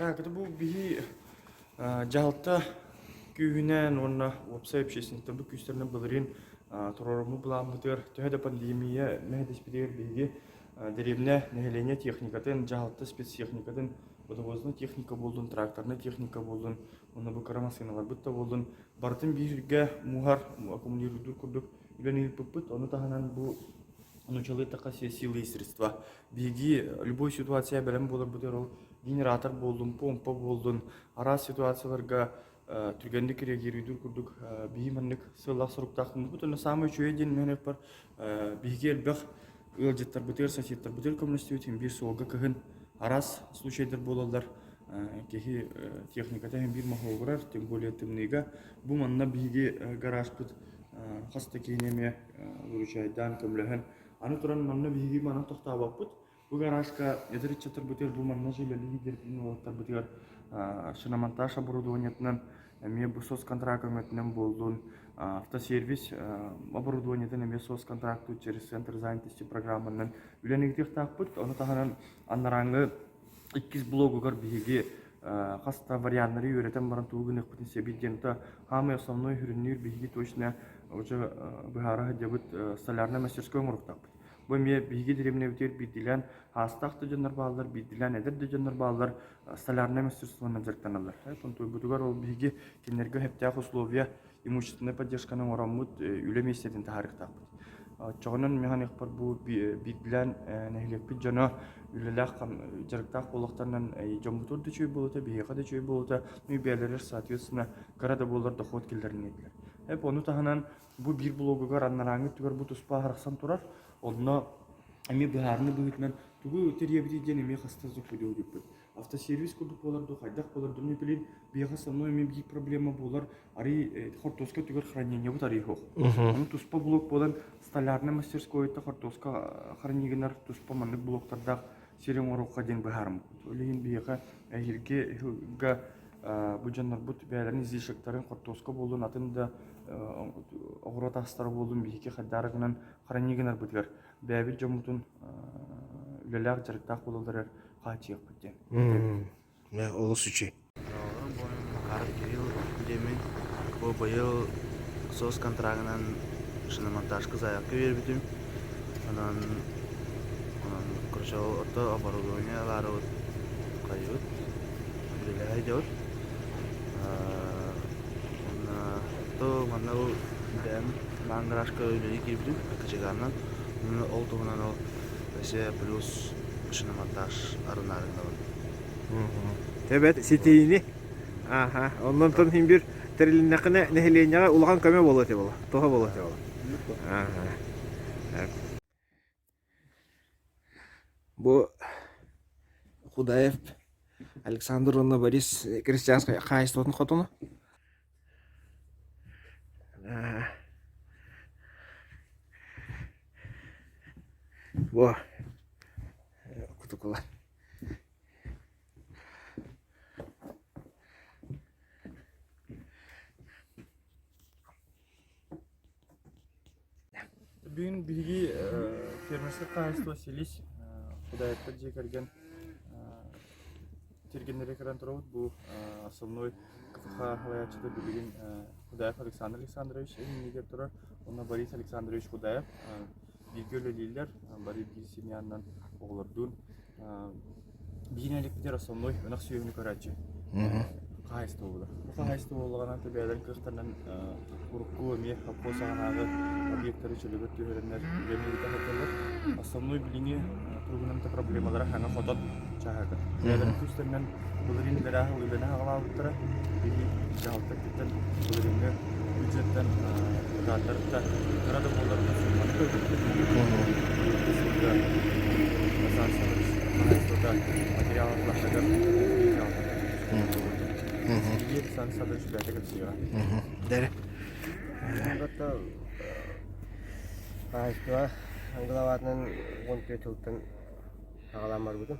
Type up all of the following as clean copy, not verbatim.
Так, это бу биһи дьаһалта күүһүнэн уонна уопсай общественниктарбыт күүстэринэн былырыын туруоруммут былааммытыгар төһө да пандемия мэһэйдэспитигэр биһиги дэриэбинэ нэһилиэнньэ техникатын, дьаһалта спецтехникатын, водовозная техника буоллун, тракторная техника буоллун, уонна бу кыра массыыналарбыт да буоллун, барытын бииргэ муһар, аккумулируйдуур курдук үлэни ыыппыппыт. Ону таһынан бу нууччалыы эттэххэ все силы и средства. Биһиги любой ситуация бэлэм буоларбытыгар ол генератор буоллун, помпа буоллун, араас ситуацияларга түргэнник реагируйдуур курдук биһи маннык сыаллаах-соруктаах гыммыппыт. Онно саамай үчүгэй диэн мин саныахпар биһиги элбэх ыалдьыттарбытыгар, соседтарбытыгар көмөлөстүбүт. Биир суолга кыһын араас случайдар буолаллар. Киһи техниката иһин биир моһуогурар, тем более тымныыга. Бу манна биһиги гаражпыт хас да киһини эмиэ выручайдаан, көмөлөһөн. Аны туран манна биһиги манан тохтообоппут. Бу гаражка эдэр ыччаттарбытыгар, бу манна үлэлии сылдьар уолаттарбытыгар шиномонтаж оборудованиетынан эмиэ бу соцконтракт өҥөтүнэн буоллун, автосервис оборудованиетын эмиэ соцконтракту через центр занятости программанан үлэни ыытыахтаахпыт. Ону таһынан анарааҥҥы иккис блогугар биһиги хас да варианнары үөрэтэн баран тугу гыныахпытын сөбүй диэн то хаамай основной сүрүннүүр биһиги точно уже быһаара сылдьабыт столярнай мастерской оҥоруохтаахпыт. Бу эмиэ биһиги дэриэбинэбитигэр биирдиилээн аастаах да дьоннор бааллар, биирдиилээн эдэр да дьоннор бааллар столярнай мастерствонан дьарыктаналлар. Онтуйбутугар ол биһиги кинилэргэ сөптөөх условия имущественнай поддержканы оҥороммут үлэ миэстэтин таһаарыахтаахпыт. Оччоҕунан мин саныахпар бу биирдиилээн нэһилиэкпит дьоно үлэлээх дьарыктаах буолуохтарынан дьоммутугар да үчүгэй буолуо этэ, биһиэхэ да үчүгэй буолуо этэ, ну и бэйэлэригэр соответственно кыра да буоллар дохуот киллэринэ этилэр. Эп ону таһынан бу биир блогугар анарааҥҥы өттүгэр бу туспа арахсан турар. Онно эмиэ быһаарыныы быһыытынан тугу тэрийэбитий диэн эмиэ хаста толкуйдуубут. Автосервис курдук буолар дуу, хайдах буолар дуу, блин, биһиэхэ основной эмиэ биир проблема буолар, арый хортуоска өттүгэр хранениебыт арый суох. Ону туспа блок буолан столярнай мастерскойта хортуоска хранигынар туспа маннык блоктардаах сири оҥоруохха диэн быһаарыммыт. Ол иһин биһиэхэ эһиилги сылга бу дьоннорбут бэйэлэрин излишектарын хортуоска буоллун, атын да оҕуруот астара буоллун биһиги хайдаары гынан хранение гынарбытыгар бэйэбит дьоммутун үлэлээх дьарыктаах буолалларыгар хааччыйыахпыт диэн. Олус үчүгэй. Макаров Кирилл диэммин бу быйыл соцконтрагынан шиномонтажка заявка биэрбитим. Онон онон короче ол ото оборудование ылаарыбыт хайыбыт үлэлэһэ сылдьабыт. Уонна то манна бу бэйэм маан гаражка үлэлии киирбитим кочегарынан. Ол туһунан ол өссө плюс шиномонтаж арынаарыҥнабын. Эбэт ситиини. Аха. Оннон тон хин бир тэрилиннэххинэ нэһилиэнньэҕэ улахан көмө буолуо этэ буолла. Тоһо буолуо этэ буолла. Аха. Бу Худаев Александр уонна Борис крестьянскай хаһаайыстыбатын хотоно. Бу кутукула. Бүгүн биһиги фермерскэй хаһаайыстыба Силис Худаевтар дьиэ кэргэн тиргэннэри көрөн турабыт. Бу основной КФХ салайааччыта билигин Худаев Александр Александрович иннигэр турар. Уонна Борис Александрович Худаев бииргэ үлэлииллэр. Бары биир семьянан оҕолордуун Биир нэһилиэкпитигэр основной ынах сүөһүнү көрөөччү хаһаайыстыба буолар. Бу хаһаайыстыба буоллаҕына бэйэлэрин кыахтарынан урукку эмиэ колхоз саҕанааҕы объектары чөлүгэр түһэрэннэр үлэни ыыта сылдьаллар. Основной билиҥҥи туругунан да проблемалара саҥа хотон чааһыгар. Бэйэлэрин күүстэринэн былырыын үлэлээх үлэни аҕалаабыттара. Биһиги дьаһалта өттүттэн былырыыҥҥы бюджеттан граннарыттан кыра да буоллар сумманы көрбүппүт. Быйылгы сылга Назар Саввич хаһаайыстыбата материал атылаһарыгар Сергей Александр Саввич бэйэтэ кэпсиэҕэ. Дэрэ. Хаһаайыстыба главатынан 14 сылтан аҕалаан барбытым.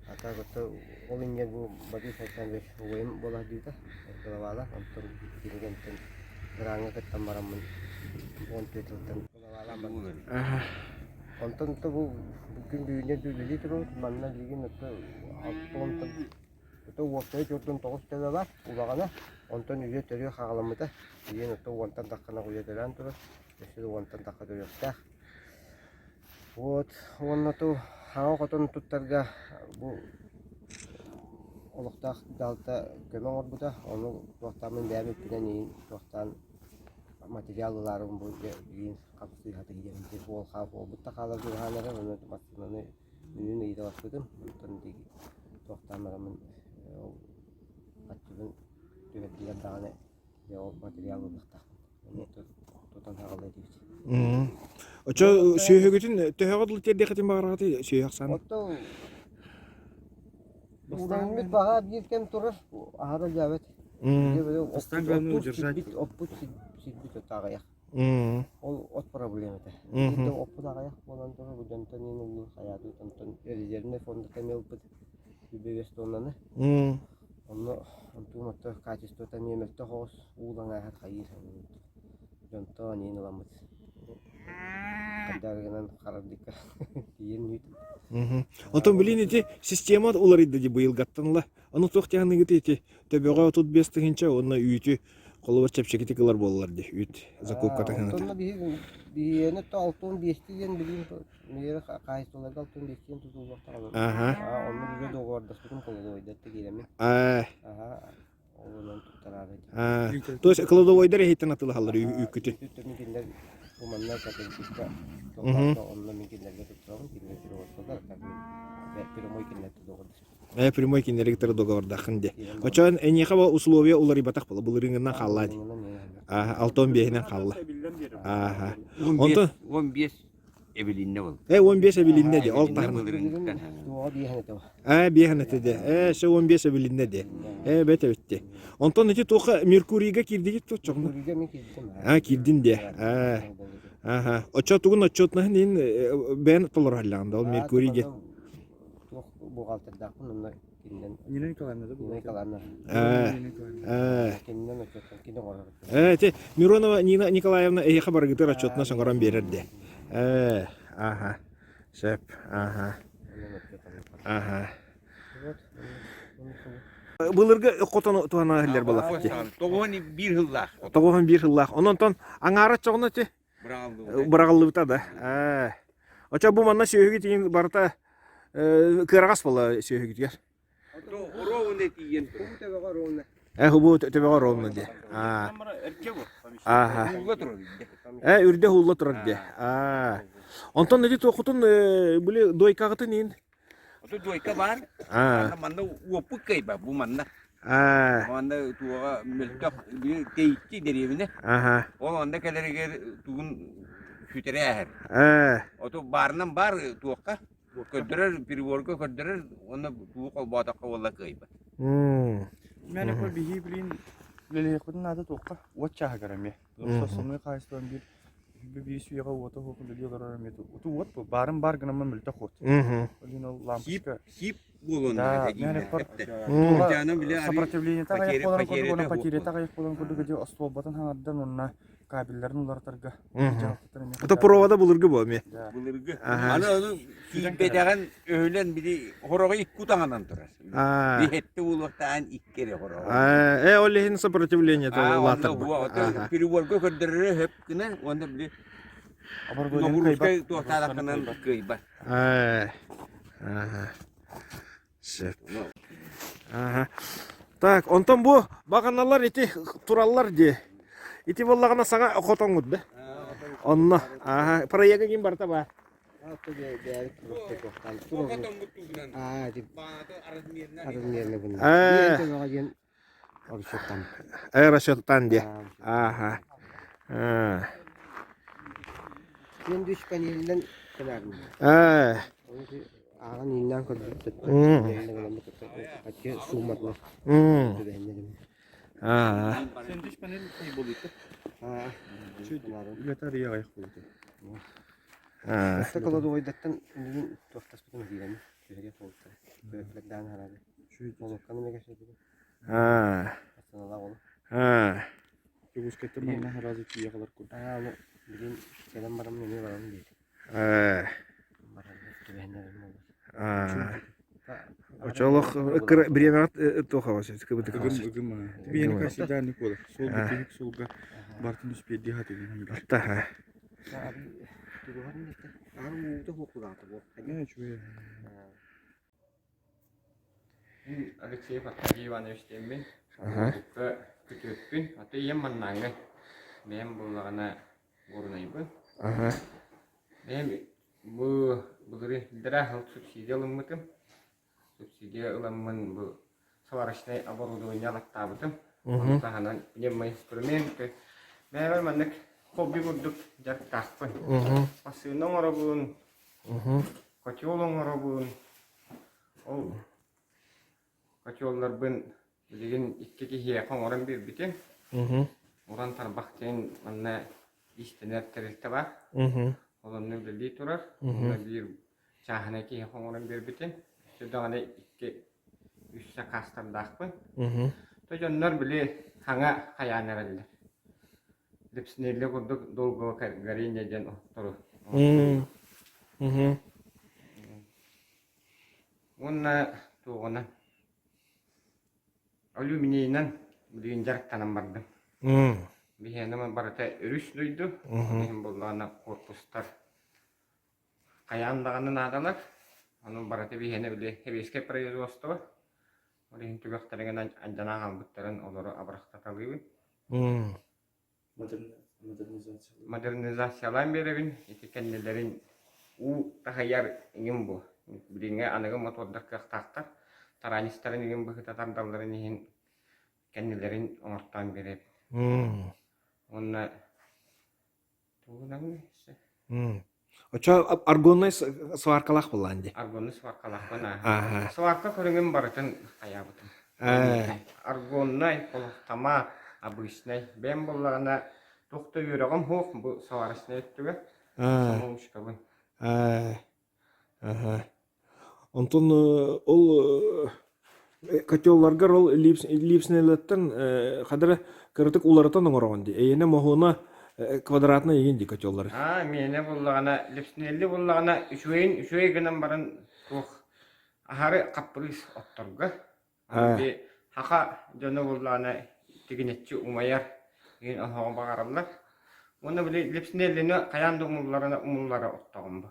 А так вот ол инньэ бу Борис Александрович убайым буола сылдьыбыта, главала, онтон кинигэнтэн граҥҥа кыттан бараммын 14 сылтан главалаан барбытым. Онтон то бу күн бүгүннэр үлэлии турабыт, манна билигин ото 60 тон. Отто уопсайа 49 төбө бар, улаҕана. Онтон үйэ төрүө хаҕаламмыта. Ийэн отто уонтан таххана уйа төрөөн турар. Өссө да уонтан тахха төрүөхтээх. Вот уонна ту хаҥа хотон туттарга бу олохтоох дьаһалта көмө оҥорбута. Ону туохтааммын бэйэм үппүнэн иин туохтаан материал ылаарым бу билигин хамсыы сатыыр диэн уол уолбут да хаалар дьулаһан эрэр ону массыынаны үнүн ыйыталаспытым. Онтон туохтаан бараммын ол аччыбын түһэрдилэр даҕаны дьэ ол материал ылыахтаахпын. Тутан аҕалла диэбит. Очо сүөһүгүтүн төһөҕө дылы тиэрдиэххитин баҕараҕытый сүөһү ахсаана? Отто Ууруммут баҕа биир кэм турар, аһара дьаабыт. Бастаан удержать. Оппут сирбит от аҕыйах. Ол от проблемата. Биирдэ оппут аҕыйах буолан турар, бу дьонтон иин ыллын хайаатыт, онтон резервнэй фондата эмиэ ылбыт 105 тоннаны. Онно онтуум отто качествота эмиэ мөлтөх оҕус, уулаҥааһар хайыы саныыбыт. Дьонтон иин ыламмыт. Хайдарыгынан харардыкка тиийэн үүт. Онтон билин ити система уларыйда дии быйылгаттан ыла. Ону туох дьаһаныгыт ити төбөҕө 35 тыһыынча уонна үүтү холобур чэпчэкитик ылар буоллар дии үүт закупката Онтон да биһи биһиэни то 65 диэн билим миэрэ хаһаайыстыбаларга 65 диэн тутуллуохтаах Аха. Онно бигэ договордаспытым кладовойдар киирэммин. Аа. Аха. Ол туттараары. Аа. То есть кладовойдар эһиттэн атылаһаллар үүккүтүн. Үүттөрүн кинилэр бу манна категорическа онно мин кинилэргэ туттарабын кинилэр переводталар прямой кинилэргэ договордаспыт. Э, прямой кинилэри кытары договордааххын дии. Очон эйиэхэ бу условия уларыйбатах буола былырыыҥҥынан хаалла дии. Аа, 65-инэн хаалла. Ааха. Онтон 15 эбилиннэ ол. Э, 15 эбилиннэ дии, ол таһынан. Былырыыҥҥыттан. Туоҕа биэһэн этэ. Ээ, биэһэн этэ дии. Ээ, өссө 15 эбилиннэ дии. Ээ, бэт эбитти. Онтон ити туохха Меркурийга киирдигит дуо чоҕуна? Меркурийга мин киирдим. Аа, киирдин дии. Аа. Аха. Оччо тугун отчетнаһын иин бэйэн толороллаҕын да ол Меркурий диэн. Туох бухгалтердаахпын онно кининэн Нина Николаевна да Нина Николаевна. Ээ. Кининэн отчеттан кини оҥорор. Ээ, ити Миронова Нина Николаевна эһиэхэ барыгытыгар отчетунан оҥорон биэрэр дии. Ээ, аха. Сөп, аха. Аха. Былыргы хотону туһана иһиллэр буоллах дии. Тоҕуһун биир сыллаах. Тоҕуһун биир сыллаах. Онон аҥаара оччоҕуна ити быраҕыллыбыта да. Ээ. Очо бу манна сүөһүгүт иин барыта кыараҕас буола сүөһүгүтүгэр. Ровно тиийэн. Э, бу төбөҕө ровно дии. Аа. Ааха. Уулла турар үрдэ. Э, үрдэ уулла турар дии. Аа. Онтон ити туохутун били дойкаҕытын иин Ото дойка баар. Аа. Манна уоппут кыайба бу манна. Аа. Манна туоҕа мөлтөх били тэйиччи дэриэбинэ. Аха. Ол онно кэлэригэр тугун сүтэрэ ааһар. Ээ. Ото баарынан баар туохха көрдөрөр приборга көрдөрөр уонна тугу холбоотоххо уолла кыайбат. Мен экөр биһи билин үлэлиэхпитин наада туохха уот чааһыгар эмиэ. Потому что основной хаһаайыстыбам биир биир сүйэҕэ уота суох үлэлии олорор эмиэ уту уот бу баарын баар гынаммын мөлтөх уот. Ол ол лампочка Хип буолуон Да, наада мен экөр сопротивлениета аҕыйах буолан курдук уонна потерята аҕыйах буолан курдук ити остуолбатын хаҥардан уонна кабелларын уларытарга Это провода былыргы буо эмиэ. Былыргы. Аны ону киирбэтэҕин өһүлэн били хороҕо икки утаҕынан турар. Биһэтте буолуохтаан икки эрэ хороҕо. Э, ол иһин сопротивление улаатар. Переборга көрдөрөрө хөп гына уонна били ноҕуруускай туохтаалаххынан кыайбат. Сөп. Аха. Так, онтон бу баҕаналар ити тураллар дии. Ити буоллаҕына саҥа хотоҥҥут да? Онно. Аха, проега ким барыта баар. Ээ, расчеттан диэ. Аха. Күндүс панелинэн Ээ. Ааҕан ииннээн көрбүт сууматына Аа. Сэндвич панель буолуйта. Үлэтэ арыйа аҕыйах буолуйта. Аа. Кладовойдаттан бүгүн туохтаспытын киирэн түһэрэ буолта. Көтөлөрдөөн харады. Молокканы мега Аа. Астаналаах ол. Аа. Дьокуускайтан манна сразу тиийэ халар курдук. Аа, ну, билин кэлэн бараммын эмиэ барабын диэтим. Ээ. Барарга түбэһиннэрим буолбат. Аа. Очолох кыра бириэмэҕит туох кыбытык Ыгым ыгым Биэни кассидаанник буолар. Суол бүтүһүк суолга бартын үспиэрдии хатыгын. Аттаха. Мин Алексеев Аркадий Иванович диэммин. Кулуупка күтүөппүн. Аты ийэм маннааҥҥы. Бэйэм буоллаҕына Горнайбын. Бэйэм бу былырыын иллэрээ сыл субсидия ылыммытым. Субсидия ыламмын бу сварочнай оборудование ылаттаабытым. Ону таһынан пневмоинструменты. Бэйэбэр маннык хобби курдук дьарыктаахпын. Массыына оҥоробун, котел оҥоробун. Ол котелларбын билигин икки киһиэхэ оҥорон биэрбитим. Уран тарбах диэн манна иистэнэр тэрилтэ баар. Ол онно үлэлии турар. Онно биир чааһынай киһиэхэ оҥорон биэрбитим. Өссө даҕаны икки үс сакаастардаахпын. То дьоннор били хаҥа хайаан эрэллэр. Липснелли курдук долгого горение диэн оһохтору Уонна туоҕунан алюминийынан билигин дьарыктанан бардым. Биһиэнэ барыта өрүс дойду, ол иһин буоллаҕына корпустар хайаан даҕаны наадалар. Ону барыта биһиэнэ били сэбиэскэй производство. Ол иһин түгэхтэригин алдьанан хаалбыттарын олору абырахтаталыыбын. Модернизациялаан биэрэбин, ити кэннилэрин уу таһыйар иҥин бу. Билиҥҥи аныгы мотуордар кыахтаахтар, таранистарын иҥин быһыта тардалларын иһин кэннилэрин оҥортоон биэрэбин. Уонна тугунан Очо аргоннай сваркалаах буоллаан дии. Аргоннай сваркалаахпын аа. Сварка көрүҥүн барытын хайаабытым. Аргоннай, холохтома, обычнай. Бэйэм буоллаҕына туох да үөрэҕим суох бу сварочнай өттүгэр. Самоучкабын. Онтон ол котелларгар ол липснеллеттэн хадара кыратык уларытан оҥороҕун дии. Эйиэнэ моһуона квадратнай игин дии котеллары. Аа, миэнэ буллаҕына, липснелли буллаҕына үчүгэйин үчүгэй гынан баран туох аһары хаппырыыс отторго. Аны саха дьоно буоллаҕына тигинэччи умайар диэн оһоҕу баҕараллар. Уонна били Липснеллини хайаан да умулларына умуллара оттоҕум бу.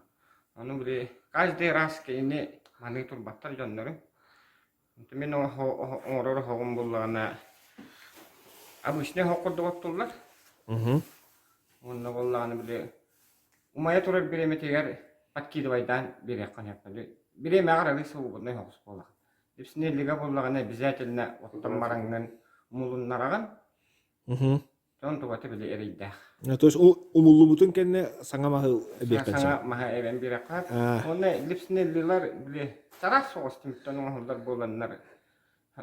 Ону били каждый раз кинини маныы турбаттар дьоннорум. Мин оҥорор оһоҕум буоллаҕына обычный оһох курдук оттуллар. Уонна буоллаҕына били Умайа турар бириэмэтигэр подкидывайдаан биэриэххин сөп. Бириэмэҕэр арыый свободнай соҕус буолаҕын. Ипснеллигэ буоллаҕына обязательно оттон бараҥҥын умулуннараҕын. Дьон тубата били эрэйдээх. То есть умуллубутун кэннэ саҥа маһы эбиэххин сөп. Саҥа маһы эбэн биэрэххэ. Уонна липснеллилар били чараас соҕус түмүктэн оҥоһуллар буоланнар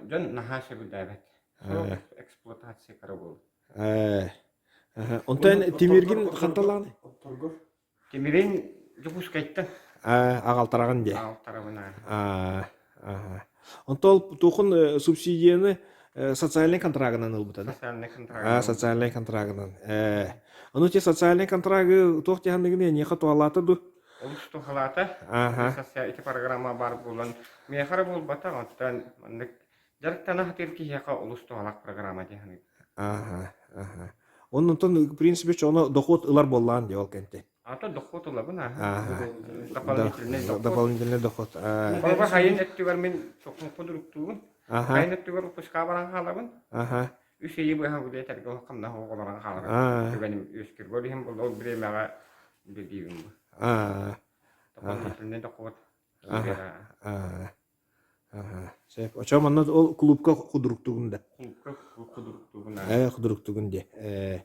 дьон наһаа сөбүлээбэт. Сорох эксплуатация кыра буолар. Онтон тимиргин ханталааны? Тимирин Дьокуускайтан. Аҕалтараҕын дии. Аҕалтарабын Онтон туохун субсидияны социальный контрагынан ылбыта да? Социальный контрагынан. Социальный контрагынан. Ону те социальный контрагы туох дьаһанныгын эниэхэ туһалаата ду? Олус туһалаата. Ити программа бар буолан миэхэ эрэ буолбатах, оттон маннык Дьарыктана сатыыр киһиэхэ олус туһалаах программа дии саныыбын. Аха, аха. Оннуттан, в принципе, ону дохуот ылар буоллаан дии ол кэнтэ. А то дохуот ылабын аха. Аха. Дополнительный доход. Дополнительный доход. Холобур, хайын өттүгэр мин худруктуубун. Аха. Хайын өттүгэр выпуска баран хаалабын. Аха. Үс ыйы быһа үлэ хамнаһ оҕолорон хаалабын. Түгэним үөскүргө ол иһин ол бириэмэҕэ үлэлиибин бу. Дополнительный доход киирэр. Сөп. Очо манна ол клубка худруктугун да. Клубка худруктугун. Э, худруктугун де. Э.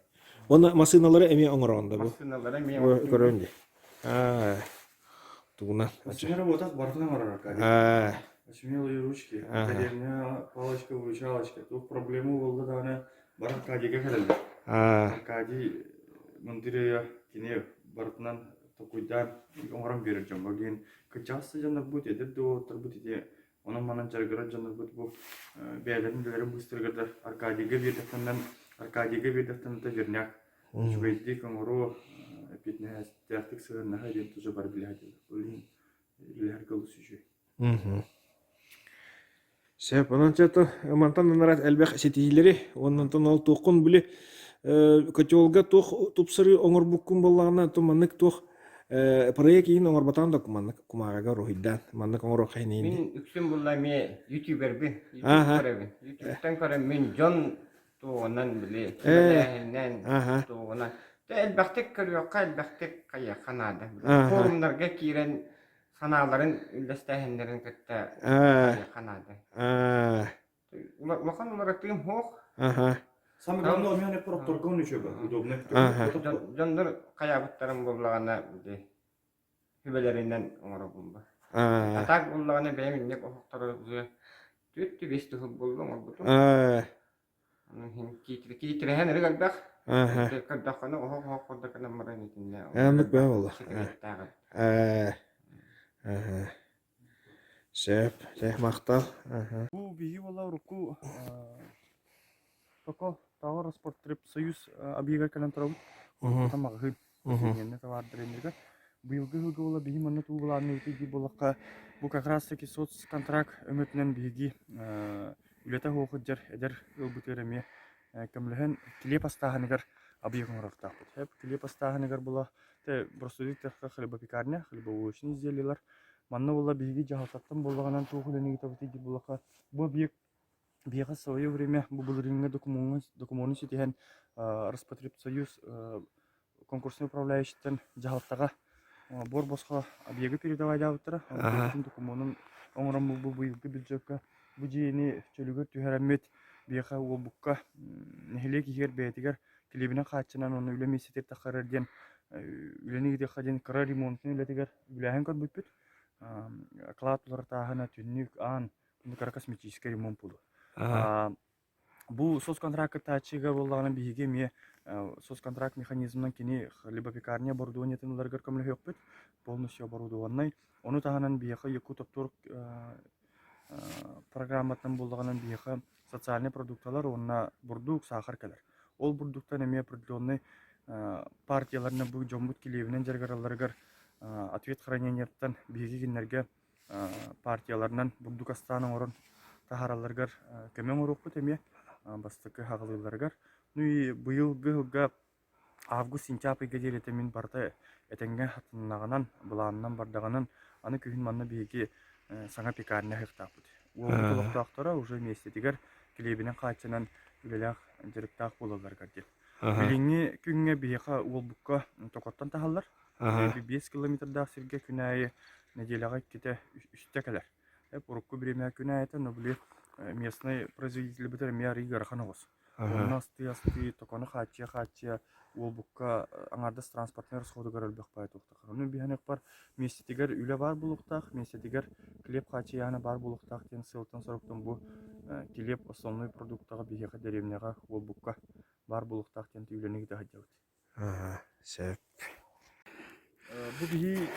Уонна массыыналары эмиэ оҥороон да бу. Массыыналары эмиэ көрөн де. Аа. Тугунан. Массыына работах барытын оҥорор Аркадий. Аа. Смелые ручки, академия, палочка, выручалочка. Туох проблема буолла даҕаны бар Аркадийга кэлэллэр. Аа. Аркадий мындыр кини барытынан толкуйдаан оҥорон биэрэр дьоҥҥо диэн кырдьаҕас да дьоннорбут, эдэр да уолаттарбыт ити онон-манан дьарыгырар дьоннорбут бу бэйэлэрин үлэлэрин быыстарыгар да Аркадийга биэрдэхтэринэн Аркадийга биэрдэхтэринэ верняк үчүгэйдик оҥоруо эппиэтинэстээхтик сыһыаннаһа диэн тоже бары билэ сылдьаллар. Ол иһин үлэһэргэ олус үчүгэй. Мгм. Сөп, онон чэ мантан ынарат элбэх ситиһиилэри уонна онтон ол туоххун били котелга туох тупсарыы оҥорбуккун буоллаҕына то маннык туох проект иһин оҥорботоон да маннык кумааҕыга уруһуйдаан маннык оҥоруохха иһин Мин үксүн булла эмиэ ютубербин, ютуб көрөбүн. Ютубтан көрөн мин дьон туоҕунан били сүбэлээһинэн туоҕунан элбэхтик көрүөххэ, элбэхтик хайыахха наада. Форумнарга киирэн санааларын үллэстээһиннэрин кытта хайыахха наада. Улахан уларытыым суох. Самое главное, у меня прокторгон еще был, удобно. Дьоннор хайаабыттарын буоллаҕына сүбэлэринэн оҥоробун ба. А так буоллаҕына бэйэм инник оһохтору түөрт биэс туһук буолла оҥорбутум. Киитирэһэн ырык элбэх. Көрдөххүнэ оһох оһох курдук гынан баран итиннэ. Оннук баа буолла. Сөп, сөп махтал. Бу биһи буола урукку Токо Тауэр Роспотребсоюз объегар кэлэн турабыт. Маҕаһыын. Инньэ табаардар иннигэр. Быйылгы ыһыыга буола биһи манна тугу былаанныыбытый диир буоллахха, бу как раз таки соцконтракт өҥөтүнэн биһиги үлэтэ суох сылдьар эдэр ыалбытыгар эмиэ көмөлөһөн килиэп астааһыныгар объект оҥоруохтаахпыт. Сөп, килиэп астааһыныгар була простудик хлебопекарня, хлебобулочные изделиелар. Манна була биһиги дьаһалтаттан буоллаҕынан туох үлэни ыытабытый диир буоллахха, бу объект Биһиэхэ в свое время бу былырыыҥҥы докумуоҥҥа докумуону ситиһэн Роспотребсоюз конкурснай управляющиттан дьаһалтаҕа буор босхо объегы передавайдаабыттара. Онтон докумуонун оҥорон бу быйылгы бюджекка бу дьиэни чөлүгэр түһэрэммит биһиэхэ уолбукка нэһилиэк иһигэр бэйэтигэр килиэбинэн хааччынан уонна үлэ миэстэтигэр таххарар диэн үлэни ыытыахха диэн кыра ремонтун үлэтигэр үбүлээһин көрбүппүт. Акылаат уларытааһына, түннүк, аан кыра косметическай ремонт буолуо. Бу соцконтракт кыттааччыга буоллаҕына биһиги эмиэ соцконтракт механизмынан кини хлебопекарня оборудованиетын ыларыгар көмөлөһүөхпүт, полностью оборудованный. Ону таһынан биһиэхэ Якутоптторг программатынан буоллаҕына биһиэхэ социальнай продукталар уонна бурдук, саахар кэлэр. Ол бурдуктан эмиэ определенный партияларынан бу дьоммут килиэбинэн дьарыгыралларыгар ответ хранениеттан биһиги кинилэргэ партияларынан бурдук астаан оҥорон таһааралларыгар көмө оҥоруохпут эмиэ бастакы аҕалыылларыгар. Ну и быйылгы сылга август-сентябрь ыйга диэри этэ мин барыта этэҥҥэ хатаннаҕынан, былаанынан бардаҕынан аны күһүн манна биһиги саҥа пекарня аһыахтаахпыт. Уолбут олохтоохторо уже миэстэтигэр килиэбинэн хааччынан үлэлээх, дьарыктаах буолалларыгар диэн. Билиҥҥи күҥҥэ биһиэхэ Уолбукка Токоттон таһаллар. 5 километрдаах сиргэ күн аайы нэдиэлэҕэ иккитэ, үстэ кэлэр. Урукку бириэмэ күн аайыта, но били местный производитель эмиэ арыый ыарахан оҕус. Онно астыы-астыы, токону хааччыйа-хааччыйа Уолбукка аҥаардас транспортнай расходугар элбэх баай туохтаах. Ону биһиэхпэр миэстэтигэр үлэ баар буолуохтаах, миэстэтигэр килиэп хааччыйаана баар буолуохтаах диэн сыалтан-соруктан бу килиэп основной продуктаҕа биһиэхэ дэриэбинэҕэ Уолбукка баар буолуохтаах диэн үлэни ыыта сылдьабыт. Сөп. Бу биһи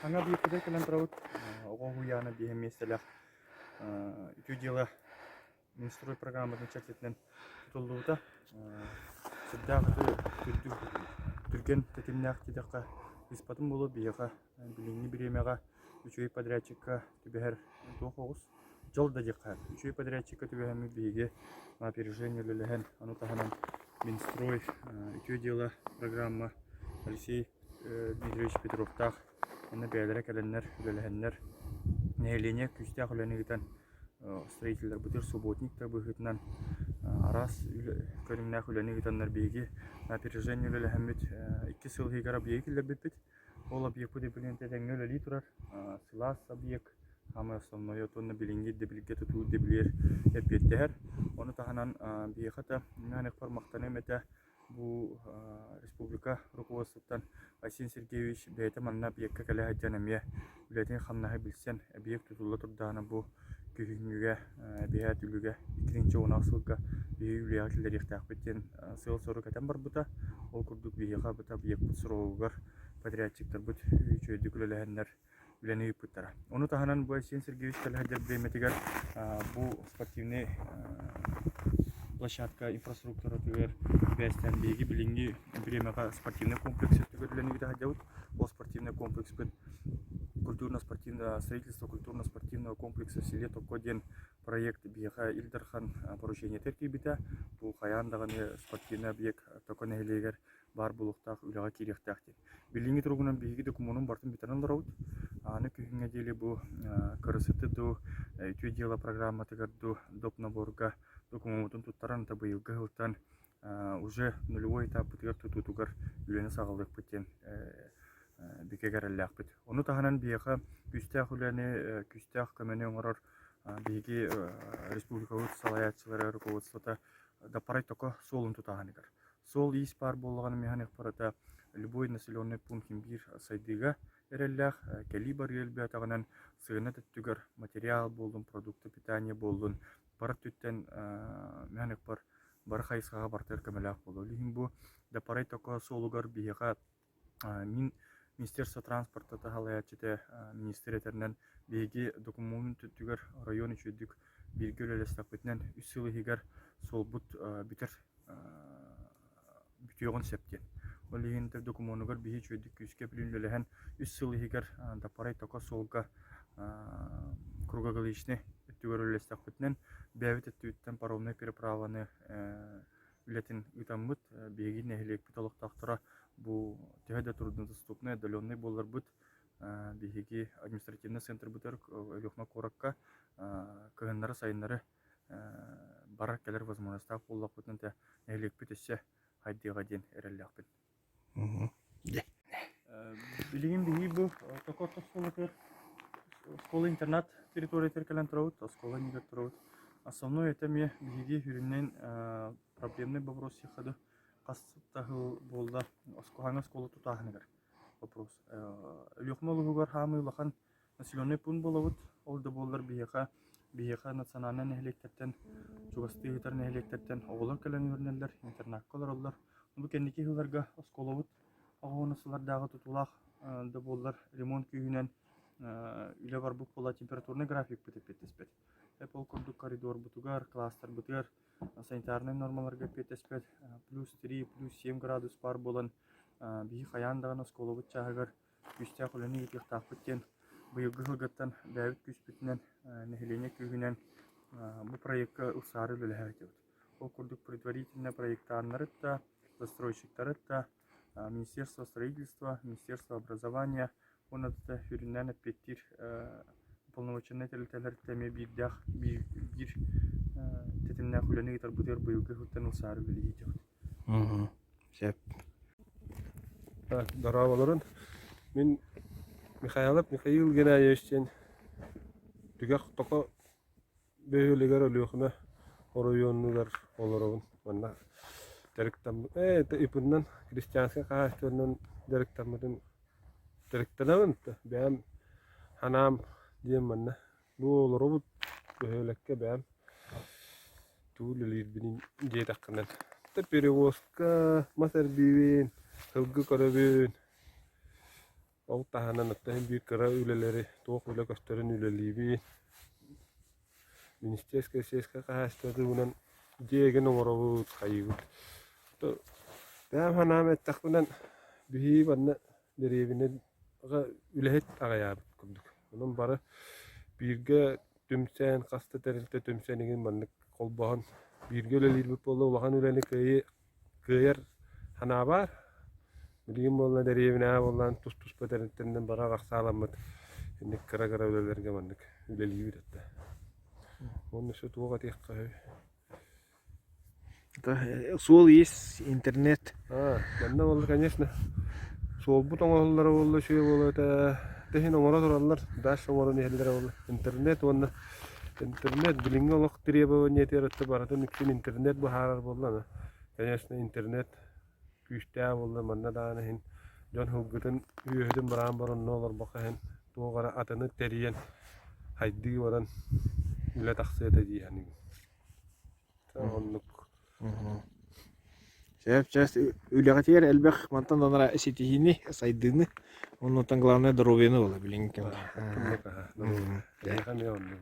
саҥа объектыгар кэлэн турабыт. Оҕо уһуйаана биэһэ миэстэлээх үтүө дьыала Минстрой программатын чэрчитинэн тутуллубута. Сүрдээх үрдүк түргэн тэтимнээх диэтэххэ ыыспатым буолуо биһиэхэ билиҥҥи бириэмэҕэ үчүгэй подрядчикка түбэһэр туох оҕус дьол да диэххэ үчүгэй подрядчикка түбэһэммит биһиги на опережение үлэлэһэн ону таһынан Минстрой үтүө дьыала программа Алексей Дмитриевич Петровтаах уонна бэйэлэрэ кэлэннэр үлэлэһэннэр нэһилиэнньэ күүстээх үлэни ыытан строителларбытыгар субботник да быһыытынан араас көрүҥнээх үлэни ыытаннар биһиги на опережение үлэлэһэммит икки сыл иһигэр объект киллэрбиппит. Ол объекпыт билигин этэҥҥэ үлэлии турар. Сылаас объект самое основное уонна билиҥҥи ирдэбилгэ тутуу ирдэбилигэр эппиэттэһэр. Ону таһынан биһиэхэ да махтаныам этэ Бу республика руководствоттан Айсен Сергеевич бэйэтэ манна объекка кэлэ сылдьан эмиэ үлэтин-хамнаһы билсэн, объект тутулла турдаҕына бу күһүҥҥүгэ эбиһээт үлүгэ 2010 сылга биһиги үлэҕэ киллэриэхтээхпит диэн сыал-сорук этэн барбыта. Ол курдук биһиэхэ быта объекпыт срогугар подрядчиктарбыт үчүгэйдик үлэлэһэннэр үлэни ыыппыттара. Ону таһынан бу Айсен Сергеевич кэлэ сылдьар бириэмэтигэр бу спортивнай площадка инфраструктуратыгар сибээстээн биһиги билиҥҥи бириэмэҕэ спортивнай комплекс өттүгэр үлэни ыыта сылдьабыт. Ол спортивнай комплекспыт культурно-спортивное строительство культурно-спортивного комплекса в селе Токко диэн. проект биһиэхэ Ил Дархан поручениета киирбитэ. Бу хайаан даҕаны спортивный объект Токо нэһилиэгэр баар буолуохтаах, үлэҕэ киириэхтээх диэн. Билиҥҥи туругунан биһиги докумуонун барытын бүтэрэн олоробут. Аны күһүҥҥэ диэри бу КРСТ дуу, Үтүө дьыала программатыгар дуу доп наборга докумуоммутун туттаран быйылгы сылтан уже нулевой этаппытыгар тутуутугар үлэни саҕалыахпыт диэн бигэ эрэллээхпит. Ону таһынан биһиэхэ күүстээх үлэни, күүстээх көмөнү оҥорор биһиги республикабыт салайааччылара, руководствота Даппарай Токо суолун тутааһыныгар. Суол-иис баар буоллаҕына миэхэ барыта любой населенный пункт биир сайдыыга эрэллээх, кэлии барыы элбээтэҕинэн сыана өттүгэр материал буоллун, продукты питания буоллун бары өттүттэн миэхэ бары хайысхаҕа барытыгар көмөлөөх буолуо. Ол иһин бу Даппарай Токо суолугар биһиэхэ мин Министерство транспорта салайааччыта министр этэринэн биһиги докумуонун өттүгэр оройуон үчүгэйдик бииргэ үлэлэстэхпитинэн үс сыл иһигэр суолбут бүтэр бүтүөҕүн сөп диэн. Ол иһин докумуонугар биһи үчүгэйдик күүскэ үлэлэһэн үс сыл иһигэр Даппарай Токо суолга кругоголичный өттүгэр үлэлэстэхпитинэн бэйэбит өттүбүттэн паромнай переправаны үлэтин ыытаммыт, биһиги нэһилиэкпит олохтоохторо бу төһө да труднодоступный, отдаленный буолларбыт, биһиги административнай центрбытыгар Өлүөхүмэ куоракка кыһыннары-сайыннары барар-кэлэр возможностаах буоллахпытына да нэһилиэкпит өссө хайдыаҕа диэн эрэллээхпин. Билигин биһиги бу Токо орто оскуолатыгар оскуола-интернат территориятыгар кэлэн турабыт, оскуола иннигэр турабыт. Основной это эмиэ биһиги үрүҥүнэн проблемный вопрос диэххэ хас да сыл буолла хаһааҥҥы оскуола тутааһыныгар вопрос. Өлүөхүмэ улууһугар хаамыы улахан населенный пункт буолабыт. Ол да буоллар биһиэхэ биһиэхэ национальнай нэһилиэктэртэн, чугастыы ыытар нэһилиэктэртэн оҕолор кэлэн үөрэнэллэр, интернакка олороллор. Бу кэнники сылларга оскуолабыт оҕону сыллардааҕы тутуулаах да буоллар ремонт күүһүнэн үлэ барбыт буола температурнай графикпыт эппиэттэспэт. Эп ол курдук коридорбутугар, класстарбытыгар санитарнай нормаларга эппиэттэспэт плюс 3, плюс 7 градус баар буолан биһи хайаан даҕаны оскуолабыт чааһыгар күүстээх үлэни ыытыахтаахпыт диэн быйылгы сылгыттан бэйэбит күүспүтүнэн, нэһилиэнньэ күүһүнэн бу проекка ылсаары үлэлэһэ Ол курдук предварительно проектаннары да, застройщиктары да, Министерство строительства, Министерство образования уонна да сүрүннээн эппиэттиир уполномоченнай тэрилтэлэртэн эмиэ биирдээх биир, биир тэтимнээх үлэни ыытарбытыгар быйылгы сылтан ылсаары үлэлии сылдьабыт. Сөп. Дорооболорун. Мин Михайлов Михаил Геннадьевич диэн түгэх токо бөһүөлэгэр Өлүөхүмэ оройуонугар олоробун. Манна дьарыктаммыт ээ ипынан крестьянскай хаһаайыстыбанан дьарыктаммытым дьарыктанабын бэйэм ханаам диэн манна Бу олоробут бөһүөлэккэ бэйэм тугу үлэлиирбин диэтэххинэ перевозка, мас эрбиибин, сылгы көрөбүн, ол таһынан оттон биир кыра үлэлэри туох үлэ көстөрүн үлэлиибин. Министерское сельское хаһаайыстыба туһунан дьиэ эҥин оҥоробут, хайыыбыт. Бэйэм санаам эттэхпинэ биһиги манна дэриэбинэ үлэһит аҕыйаабыт курдук. Онон бары бииргэ түмсэн, хас да тэрилтэ түмсэн игин маннык холбоһон бииргэ үлэлиирбит буолла улахан үлэни кыайы кыайар санаа баар. Билигин буолла дэриэбинэҕэ буоллаан тус-туспа тэрилтэнэн бары арахсааламмыт инник кыра-кыра үлэлэргэ маннык үлэлиибит этэ. Уонна өссө туох этиэххэ үһү? Суол-иис, интернет. Манна буолла, конечно, суолбут оҥоһуллара буолла үчүгэй буолуо этэ. Да иһин оҥоро тураллар, дальше оҥорон иһэллэрэ буолла. Интернет уонна интернет билиҥҥи олох требованиетыгар өттө барытын үксүн интернет быһаарар буолла аны. Конечно, интернет күүстээх буолла манна даҕаны иһин дьон сылгытын үөһүтүн бараан баран олорбоххо иһин туох эрэ атыны тэрийэн хайдыы баран үлэ тахсыа этэ дии саныыбын. Оннук. Сөп, сөп. Үлэҕитигэр элбэх мантан анара ситиһиини, сайдыыны, оннуттан главное здоровьены буола билиҥҥи кэмҥэ. Оннук аха. Эһиэхэ эмиэ оннук.